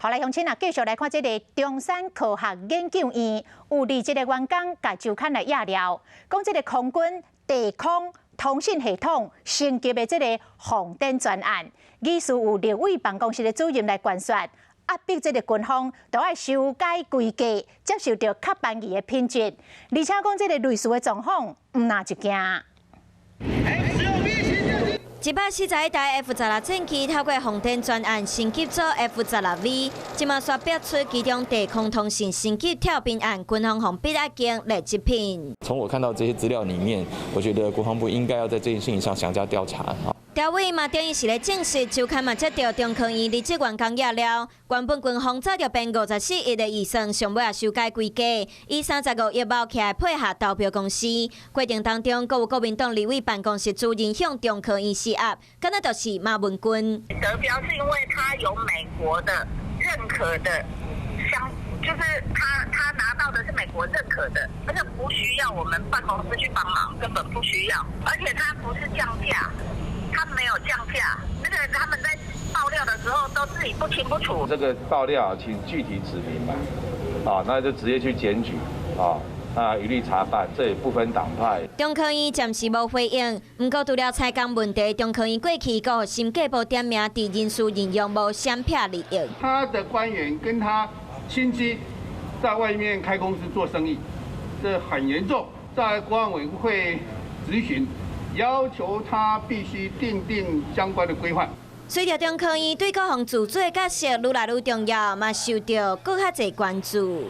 好來，鄉親啊，繼續來看這个中山科學研究院有離職的員工，共周刊來揭料，講這个空軍地空通信系統升級的這个鳳典專案，疑似有立委辦公室的主任來關說，壓逼這个軍方都愛修改規格，接受著較便宜的品質，而且講這个類似的狀況毋若一件。141台 F 十六戰機透過鳳典專案升級做 F 十六 V，這馬煞爆出其中地空通信升級跳兵案，軍方予逼愛經劣質品。從我看到這些資料裡面，我覺得國防部應該要在這件事情上詳加調查。調委嘛等於是咧證實，周刊嘛接著中科院離職員工揭料，原本軍方早就編54億的預算，上尾也修改規格，以35億包起來配合投標公司。過程當中，閣有國民黨立委辦公室主任向中科院施壓，敢若就是馬文君。得標是因為他有美國的認可的，相就是他拿到的是美國認可的，而且不需要我們辦公室去幫忙，根本不需要，而且他不是降價。他沒有降價，那個他們在爆料的時候都自己不清不楚。這個爆料，請具體指明嘛，啊，那就直接去檢舉，啊，啊，一律查辦，這也不分黨派。中科院暫時無回應，毋過除了採工問題，中科院過去閣予審計部點名，佇人事任用無閃避利益。他的官員跟他親戚在外面開公司做生意，這很嚴重，在國安委員會質詢，要求他必須訂定相關的規範。隨著中科院對國防自主的角色愈來愈重要，嘛受著閣較濟關注。